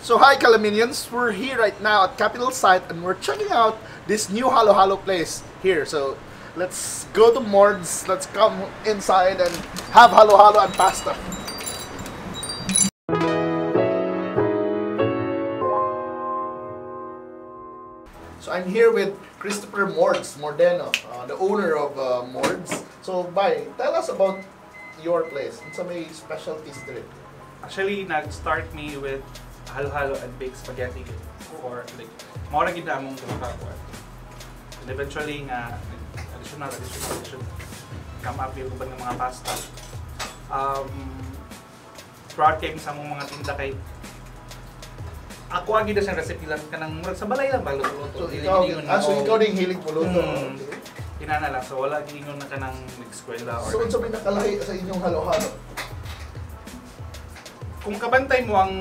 So hi, Kalaminians, we're here right now at Capitol Site and we're checking out this new Halo Halo place here. So let's go to Mords, let's come inside and have halo halo and pasta. So I'm here with Christopher Mords, Mordeno, the owner of Mords. So bye, tell us about your place and some specialties there. Actually, nag-start me with halo-halo and baked spaghetti for like mao ra gid among duha. And eventually nga additional additional additional come up yung uban ng mga pasta. Proud kay sa among mga tinda kay ako ang gid siyang recipe lang kanang murag sa balay lang ba luto. So ikaw, so ikaw ding hilig mo luto. Okay. Inana lang, so wala giingon na kanang nag-eskwela or So unsa may nakalahi sa inyong halo-halo? Kung kabantay mo ang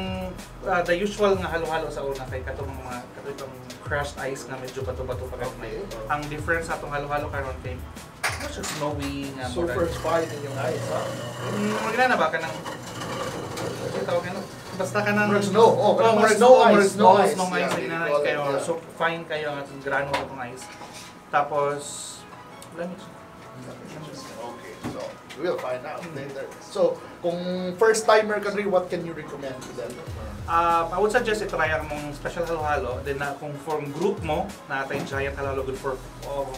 the usual nga halo-halo sa una kay katong mga katong crushed ice nga medyo bato-bato pa gamay. Okay. Ang difference sa atong halo-halo karon kay mo siya snowy nga super fine inyong ice, ha? Maganda na ba kanang tawag ano? Basta kanang murag snow. Oh, kanang murag snow ice, snow snow ice. Snow ice Yeah, na they call it, kayo. yeah. So fine kayo ang atong grano atong ice. Tapos lamig siya. Okay, so we'll find out later. So, kung first timer ka rin, what can you recommend to them? I would suggest i-try ang mong special halo-halo. Then na, kung from group mo, natay giant halo-halo good for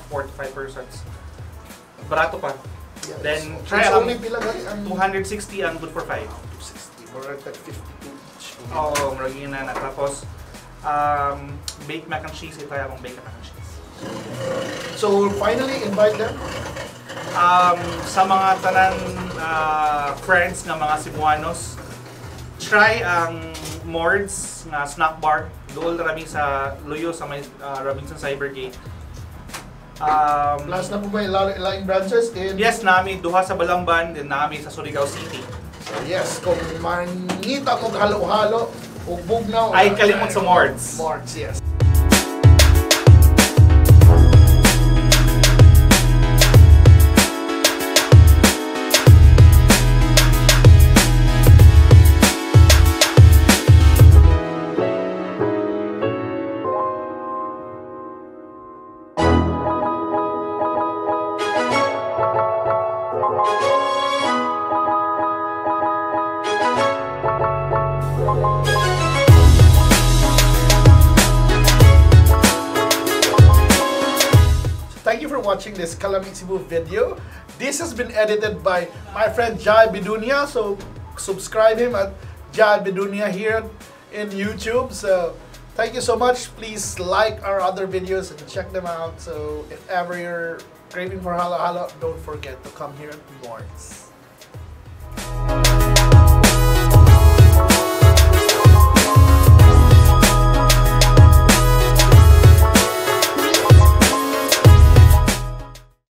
4 to 5 persons. Barato pa. Yeah, then it's try ang only pila gani ang 260 ang good for 5. 260, more like 52 each. Oo, murag yun na na. Tapos baked mac and cheese, i-try ang baked mac and cheese. So finally, invite them. Sa mga tanan friends nga mga Cebuanos, try ang Mords nga snack bar. Dool rami sa Luyo sa may Robinson Cybergate. Plus na po ba yung laing branches in? Yes, nami duha sa Balamban, then nami sa Surigao City. So yes, kung mangita mo halo-halo ug bugnaw, ay kalimot sa Mords. Mords, yes. Thank you for watching this Kalami Cebu video. This has been edited by my friend Jai Bidunia, so subscribe him at Jai Bidunia here in YouTube. So thank you so much. Please like our other videos and check them out. So if ever you're craving for halo-halo, don't forget to come here at Mords.